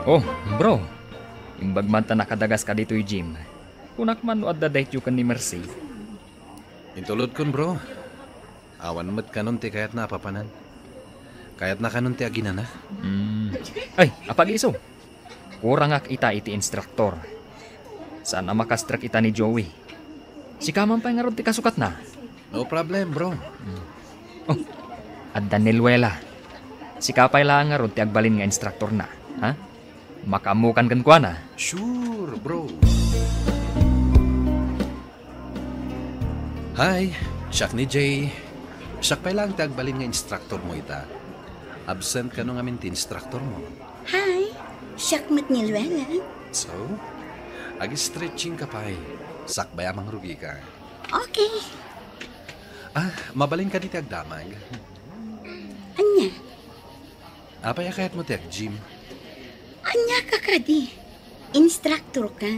Oh, bro. Imbag man ta nakadagaska ditoy gym. Kunak man no adda date-yo ken ni Mercy. Intulodkon, bro. Awan met kanon ti kayatna a papanan. Kayatna kanon ti aginana. Mm. Ay, apag-isu. Kurangak ita iti instructor. Saan a makastrek ita ni Joey. Sika man pay ngarud ti kasukatna. No problem, bro. Oh, adda ni Luella. Sika pay laeng ngarud ti agbalin nga instructorna, ha? Makaammokan kenkuana. Sure, bro. Hi, siak ni Jay. Siak pay laeng ti agbalin nga instructormo ita. Absent kano ngamin ti instructormo? Hi, siak met ni Luella. So, ag-stretching ka pay. Sakbay a mangrugika. Okay. Ah, mabalin kadi ti agdamag? Ania? Apay a kayatmo ti ag-gym? Ania ka kadi? Instructor ka.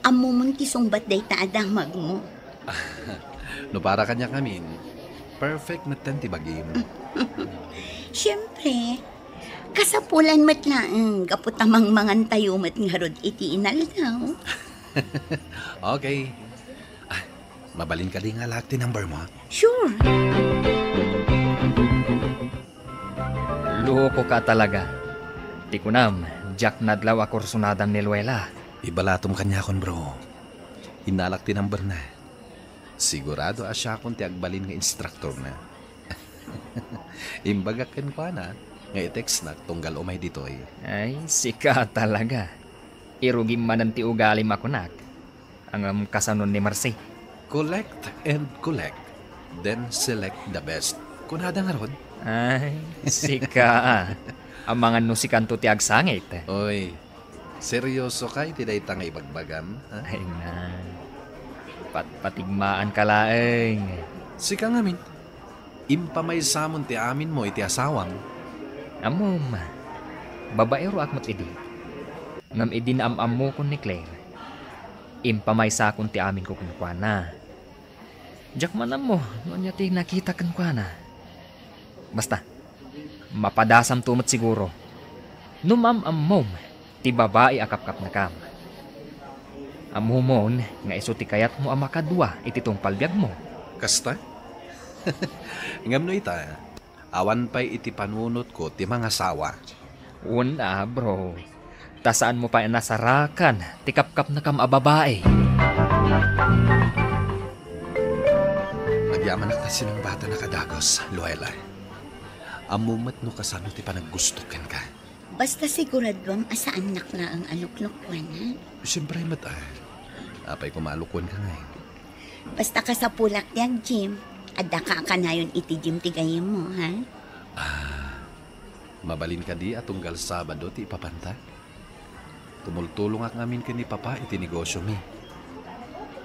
Ammomon ti sungbat dayta a damagmo. No para kaniak ngamin, perfect metten ti bagim. Siempre, kasapulan met laeng gapu ta mangmangantayo met ngarud iti inaldaw. Okay. Ah, mabalin kadi nga alaek ti number mo? Sure. Loko ka talaga. Ti kunam, diak nadlaw a kursunadam ni Luella. Ibalatom kaniakon, bro. Inalak ti number na. Sigurado a siakon ti agbalin nga instructor na. Imbagak kenkuana nga i-text nak tunggal umay ditoy. Ay, sika talaga. Irugim manen ti ugalim a kunak. Ngem kasano ni Marcy? Collect and collect, then select the best. Kunada ngarud? Ay, sika. Amangan no sikanto ti agsangit. Oy, Seryoso ka iti dayta nga ibagbagam, ha? Ay nga. Patpatigmaanka laeng. Sika ngamin, impamaysamon ti aminmo iti asawam. Ammom, babaeroak met idi. Ngem idi naam-ammokon ni Claire, impamaysakon ti aminko kenkuana. Diak man ammo no ania ti nakita kenkuana. Basta, mapadasamto met siguro no maam-ammom ti babai a kapkapnekam. Ammomon nga isu ti kayatmo a makadua iti tungpal biagmo. Kasta? Ngem no ita, awan pay iti panunotko ti mangasawa. Wen a, bro. Ta saanmo pay a nasarakan ti kapkapnekam a babai. Agyamanak ta sinangbatanak a dagus, Luella. Ammom met no kasano ti panaggustok kenka. Basta siguraduam a saannak laeng a luklukuanan. Siempre met, ah. Apay koma a lukuenka ngay? Basta kasapulak ti ag-gym. Addaka a kanayon iti gym ti gayyemmo, ha? Ah, mabalin kadi a tunggal Sabado ti ipapanta? Tumultulongak ngamin ken ni Papa iti negosyomi.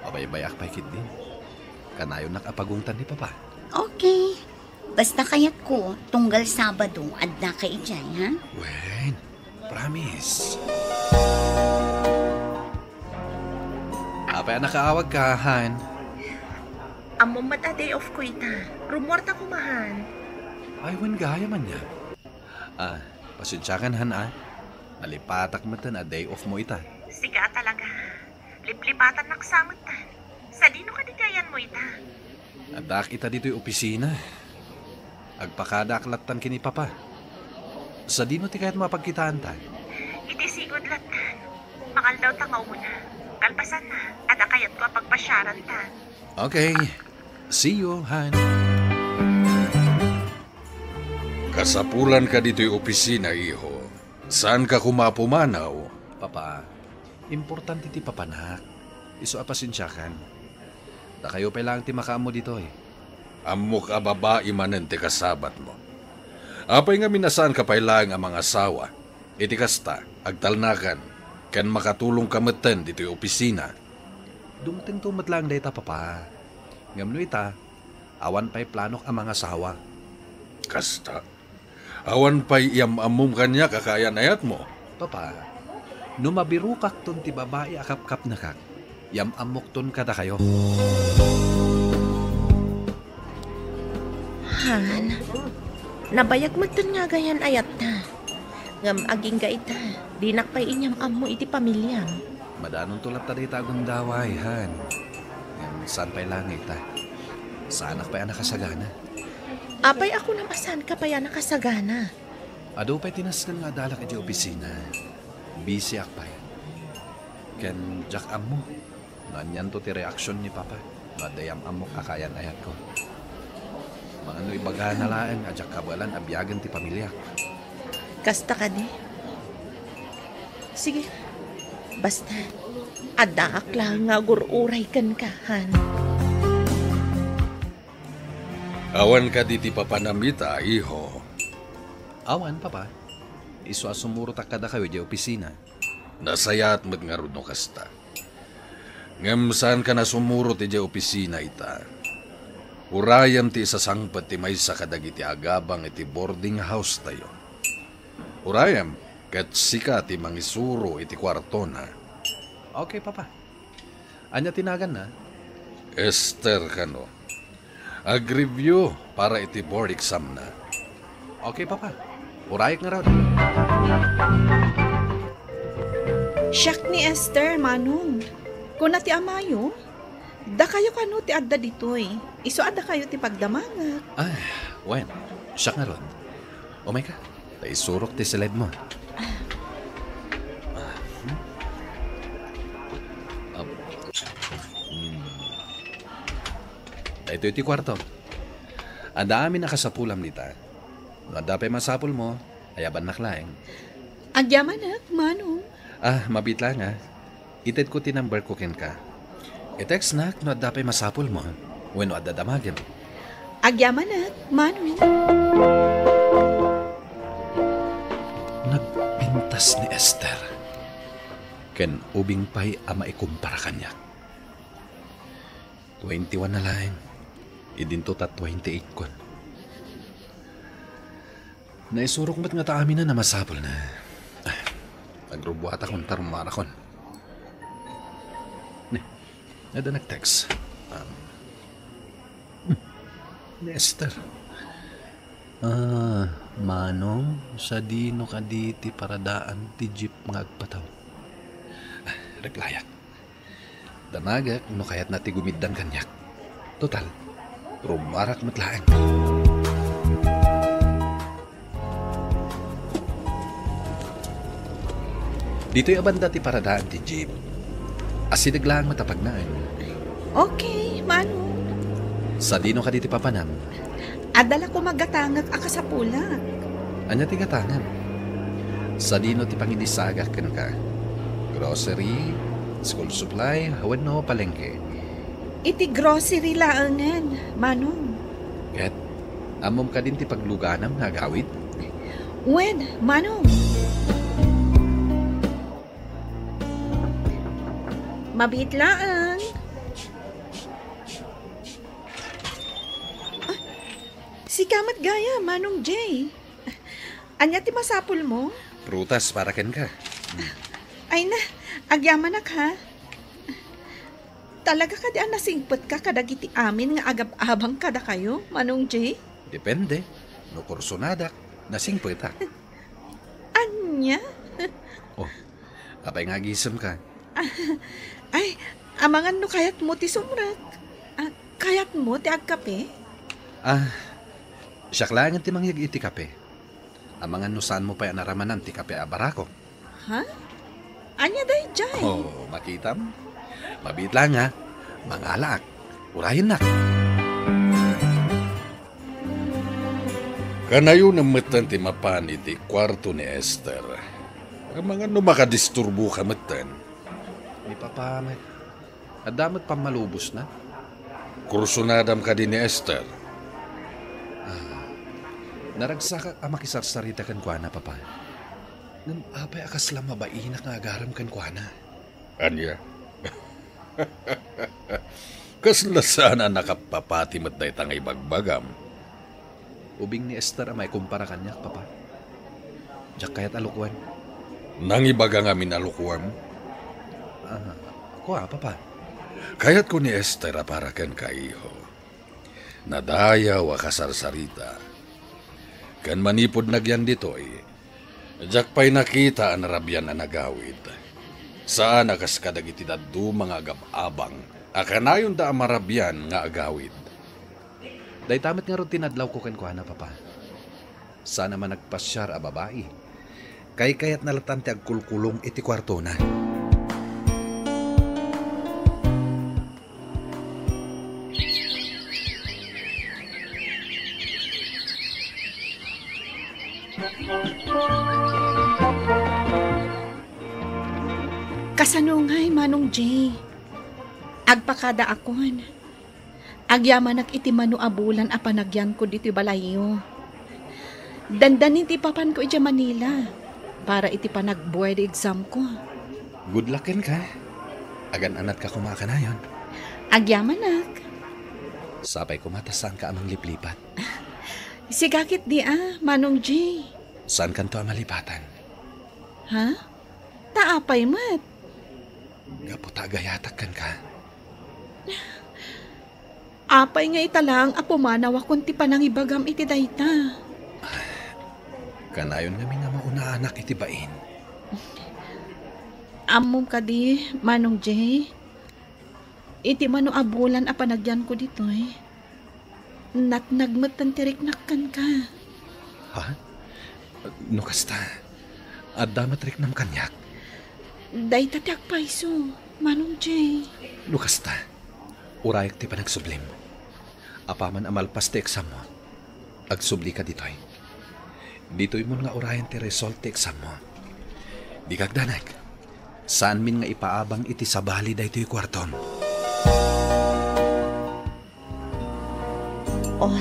Pabaybay-ak pay ketdi. Kanayonnak a pagungtan ni Papa. Okay. Basta kayatko, tunggal Sabado, addaka idiay, ha? Wen, promise. Apay a nakaawagka, Han? Ammom met a day off ko ita. Rumuarta koma, Han. Ay, wen gayam ania. Ah, pasensiakan, Han, a. Nalipatak metten a day off mo ita. Sika a talaga. Liplipatannak sa metten. Sadino kadi gayanmo ita? Addaak ita ditoy opisina. Agpakadaak lattan ken ni Papa. Sadino ti kayatmo a pagkitaanta? Iti sigud lattan. Makaldawta nga umuna. Kalpasanna, adda kayatko a pagpasiaranta. Okay. See you, Han. Kasapulanka ditoy opisina, iho. Saanka koma a pumanaw? Papa, importante ti papanak. Isu a pasensiakan. Dakayo pay laeng ti makaammo ditoy. Ammok a babai manen ti kasabatmo. Apay ngamin a saanka pay laeng a mangasawa? Iti kasta, agtalnakan, ken makatulongka metten ditoy opisina. Dumtengto met laeng dayta, Papa. Ngem no ita, awan pay planok a mangasawa. Kasta? Awan pay iyam-ammom kaniak a kaayan-ayatmo? Papa, no mabirokakton ti babai a kapkapnekak, iyam-ammokton kadakayo. Han, nabayag metten nga agayan-ayatta. Ngem agingga ita, dinak pay inyam-ammo iti pamiliam. Madanonto latta dayta a gundaway, Han. Ngem saan pay laeng ita? Saanak pay a nakasagana. Apay a kunam a saanka pay a nakasagana? Adu pay ti nasken nga adalak idiay opisina. Busyak pay. Ken diak ammo no anianto ti reaksion ni Papa no adda iyam-ammok a kaayan-ayatko. Mangano ibagana laeng a diak kabaelan a biagen ti pamiliak. Kasta kadi? Sige. Basta, addaak laeng nga agur-uray kenka, Han. Awan kadi ti papanam ita, iho? Awan, Papa. Isu a sumurotak kadakayo idiay opisina. Nasayaat met ngarud no kasta. Ngem saankan a sumurot idiay opisina ita. Urayem ti isasangpet ti maysa kadagiti agabang iti boarding house tayo. Urayem ket sika ti mangisuro iti kuartona. Okay, Papa. Ania ti naganna? Esther kano. Ag-review para iti board exam na. Okay, Papa. Urayek ngarud. Siak ni Esther, Manong. Kuna ti amayo, dakayo kano ti adda ditoy. Isu a dakayo ti pagdamagak. Ay, wen, siak ngarud. Umayka, ta isurok ti slide mo. Ah, hmm. Ah, hmm. Daytoy ti kuarto. Adda amin a kasapulam dita. No adda pay masapulmo, ayabannak laeng. Agyamanak, Manong. Ah, mabiit laeng, ah. Itedko ti number ko kenka. I-textnak no adda pay masapulmo wenno adda damagem. Agyamanak, Manong. Nagpintas ni Esther. Ken ubing pay a maikumpara kaniak. Twenty-one na laeng, idinto ta twenty-eight kon. Naisurok met ngata amin a masapulna. Ah, agrubuatakon ta rumarakon. Ne, adda nag-text. Um, hmm, ni Esther. Ah, Manong, sadino kadi ti paradaan ti jeep nga agpataw? Ah, replyak. Danagek no kayatna ti gumiddan kaniak. Total, rumarak met laeng. Ditoy a banda ti paradaan ti jeep. Asideg laeng met a pagnaen. Okay, Manong. Sadino kadi ti papanam? Adda la koma gatangek a kasapulak. Ania ti gatangem? Sadino ti panginisagak kenka? Grocery, school supply, wenno palengke? Iti grocery laengen, Manong. Ket, ammom kadin ti pagluganam nga agawid? Wen, Manong. Mabiit laeng. Ah, sika met gayam, Manong Jay. Ania ti masapulmo? Prutas para kenka. Ay na, agyamanak ha. Talaga kadi a nasingpetka kadagiti amin nga agab-abang kadakayo, Manong Jay? Depende. No kursonadak, nasingpetak. Ania? Oh, apay nga agisemka? Ay, amangan no kayatmo ti sumrek. Ah, kayatmo ti agkape? Ah, siak laengen ti mangyeg iti kape. Amangan no saanmo pay a naramanan ti kape a barako. Ha? Ania daydiay? Oh, makitam? Mabiit laeng, ha? Mangalaak. Urayennak. Kanayonem metten ti mapan iti kuarto ni Esther. Amangan no makadisturboka metten. Ni Papa met. Adda met pammalubosna. Kursonadam kadi ni Esther? Ah, naragsakak a makisarsarita kenkuana, Papa. Ngem apay a kasla mabainak nga agarem kenkuana? Ania? Kasla saan a nakapapati met dayta nga ibagbagam? Ubing ni Esther a maikumpara kaniak, Papa. Diak kayat a lukoen. Nangibaga ngamin a lukoem? Ah, kua, Papa. Kayatko ni Esther a para kenka, iho. Nadayaw a kasarsarita. Ken manipud nagyan ditoy, diak pay nakita a narabian a nagawid. Saan a kas kadagiti dadduma nga agab-abang a kanayonda a marabian nga agawid. Dayta met ngarud ti nadlawko kenkuana, Papa. Saan a managpasiar a babai. Kaykayatna latta ti agkulkulong iti kuartona. Kasano ngay, Manong Jay? Agpakadaakon. Agyamanak iti mano a bulan a panagyanko ditoy balayyo. Dandanin ti ipapanko idiay Manila para iti panag-board examko. Good luck kenka. Agan-anatka koma a kanayon. Agyamanak. Sapay koma ta saanka a mangliplipat. Sika ketdi a, Manong Jay. Saankanto a malipatan? Ha? Ta apay met? Gapu ta agayatak kenka. Apay nga ita laeng a pumanawakon ti panangibagam iti dayta? Kanayon ngamin a maunaanak iti bain. Ammom kadi, Manong Jay? Iti mano a bulan a panagyanko ditoy, natnag metten ti riknak kenka. Ha? No kasta, adda met riknam kaniak? Dayta ti agpayso, Manong Jay. No kasta, urayek ti panagsublim. Apaman a malpas ti exammo, agsublika ditoy. Ditoymon nga urayen ti result ti exammo. Dika agdanag. Saanmin nga ipaabang iti sabali daytoy kuartom. Oh,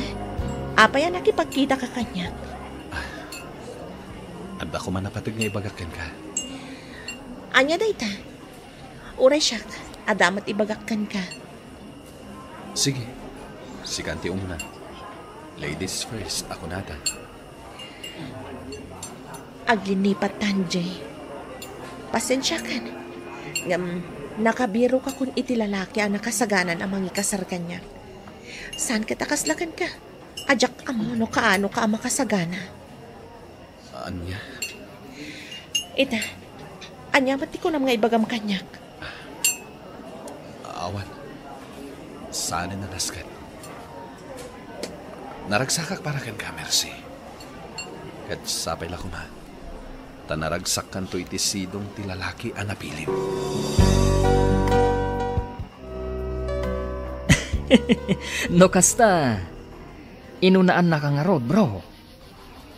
apay a nakipagkitaka kaniak? Adda koma napateg nga ibagak kenka. Ania dayta? Uray siak, adda met ibagak kenka. Sige, sikan ti umuna. Ladies first, a kunata. Aglinipattan, Jay. Pasensiakan. Ngem, nakabirokakon iti lalaki a nakasaganan a mangikasar kaniak. Saan ket a kasla kenka? A diak ammo no kaano ka a makasagana. Ania? Ita, ania met ti kunam nga ibagam kaniak? Awan. Saanen a nasken. Naragsakak para kenka, Mercy. Ket sapay la koma, ta naragsakkanto iti sidong ti lalaki a napilim. No kasta, inunaannaka ngarud, bro.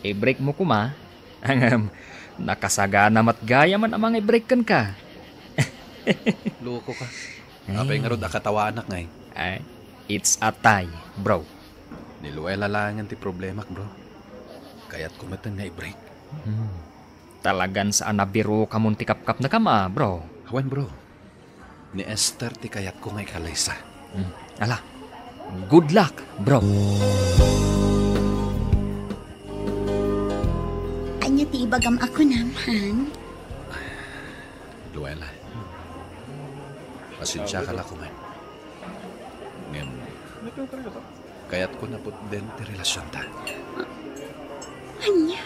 I-break mo koma. Ngem, nakasagana met gayam a mangi-break kenka. Loko ka. Ay. Apay ngarud a katawaanak ngay? Ay, it's a tie, bro. Ni Luella laengen ti problemak, bro. Kayatko metten nga i-break. Hmm. Talagan saan a birokamon ti kapkapnekam a, bro. Awan, bro. Ni Esther ti kayatko nga ikallaysa. Hmm. Ala, good luck, bro. Ania ti ibagam a kunam, Han? Luella, pasensiaka la koma. Ngem, kayatko a putden ti relasionta. Ania?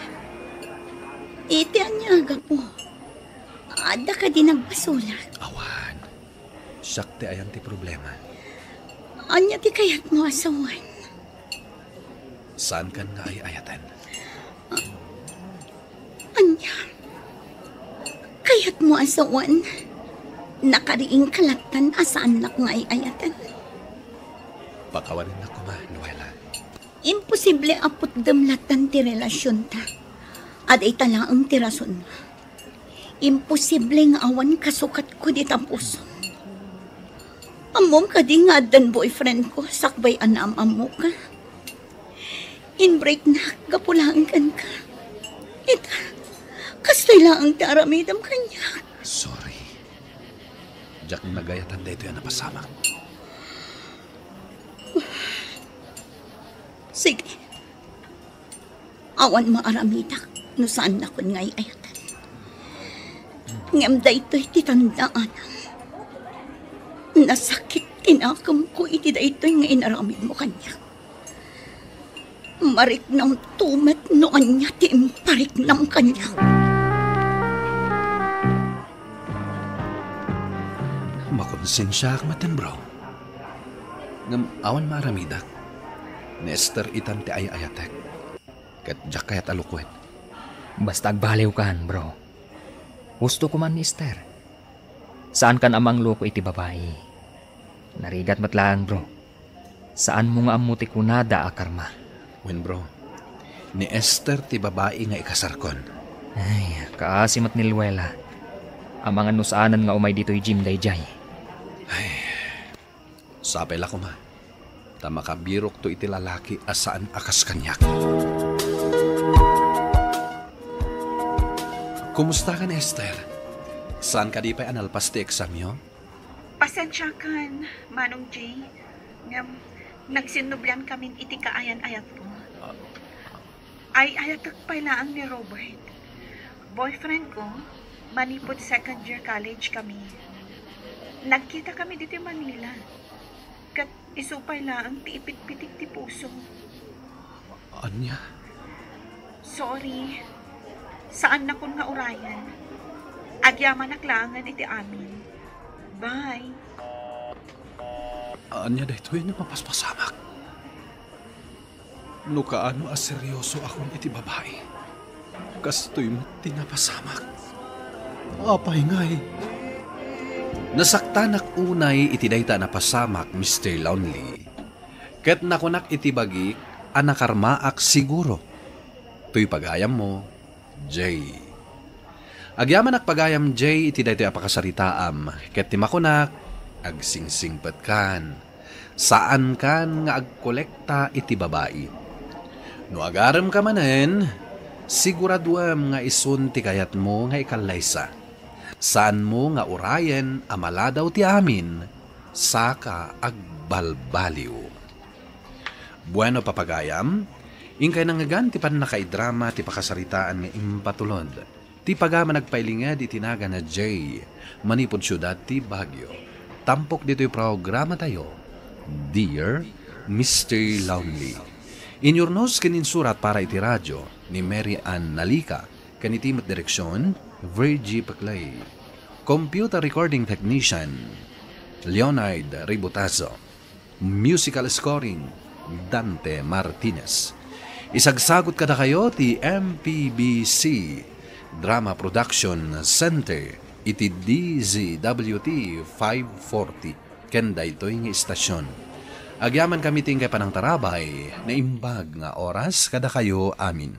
Iti ania a gapu? Adda kadi nagbasolak? Awan. Siak ti ayan ti problema. Ania ti kayatmo a sawen? Saankan nga ay-ayaten. Ania? Kayatmo a sawen? Nakariingka lattan a saannak nga ay-ayaten. Pakawanennak koma, Luella. Imposible a putdem lattan ti relasionta. Adda ita laeng ti rason. Imposible nga awan kasukatko dita pusom. Ammom kadi nga addan boyfriendko sakbay a naam-ammoka? In-breaknak gapu laeng kenka. Ita, kastoy laeng ti aramidem kaniak. Sorry. Diak nagayatan daytoy a napasamak. Sige. Awan maaramidak no saannakon nga ay-ayaten. Ngem daytoy ti tandaanam. Nasakit ti nakemko iti daytoy nga inaramidmo kaniak. Mariknamto met no ania ti impariknam kaniak. Makonsensiaak metten, bro. Ngem awan maaramidak. Ni Esther itan ti ay-ayatek. Ket diak kayat a lukuen. Basta agbaliwkan, bro. Husto koma ni Esther. Saankan a mangloko iti babai. Narigat met laeng, bro. Saanmo nga ammo ti kunada a karma. Wen, bro. Ni Esther ti babai nga ikasarkon. Ay, kaasi met ni Luella. Amangan no saanen nga umay ditoy gym daydiay. Ay, sapay la koma. Ta makabirokto iti lalaki a saan a kas kaniak. Kumustakan, Esther? Saan kadi pay a nalpas ti eksamyo? Pasensiakan, Manong Jay. Ngem, nagsinnublian kamin iti kaayan-ayatko. Ay-ayatek pay laeng ni Robert. Boyfriend ko, manipud second year college kami. Nagkita kami ditoy Manila. Ket isu pay laeng ti ipitpitik ti puso. Ania? Sorry. Saannakon nga urayen. Agyamanak laengen iti amin. Bye. Ania daytoy no mapaspasamak? No kaano a seriosoakon iti babai, kastoy met ti napasamak. Apay ngay? Nasaktanak unay iti dayta a napasamak, Mister Lonely. Ket nakunak iti bagik a nakarmaak siguro. Toy pagayammo, Jay. Agyamanak pagayam, Jay, iti daytoy a pakasaritaam, ket ti makunak, agsingsingpetkan. Saankan nga agkolekta iti babai. No agaremka manen, siguraduem nga isun ti kayatmo nga ikallaysa. Saanmo nga urayen a maladaw ti amin, saka agbalbaliw. Bueno, papagayam, inkay nangngegan ti pannakaidrama ti pakasaritaan nga impatulod ti pagayam a nagpailinged iti nagan a Jay manipud siudad ti Baguio. Tampok ditoy programatayo, Dear Mister Lonely. Inyurnos ken insurat para iti radyo ni Mary Ann Nalica, ken iti met direksion, Virgie Paclay. Computer recording technician, Leonard Ributazo. Musical scoring, Dante Martinez. Isagsagut kadakayo ti M P B C Drama Production Center iti D Z W T five forty ken daytoy nga istasyon. Agyamankami ti inkay panangtarabay, naimbag nga oras kadakayo amin.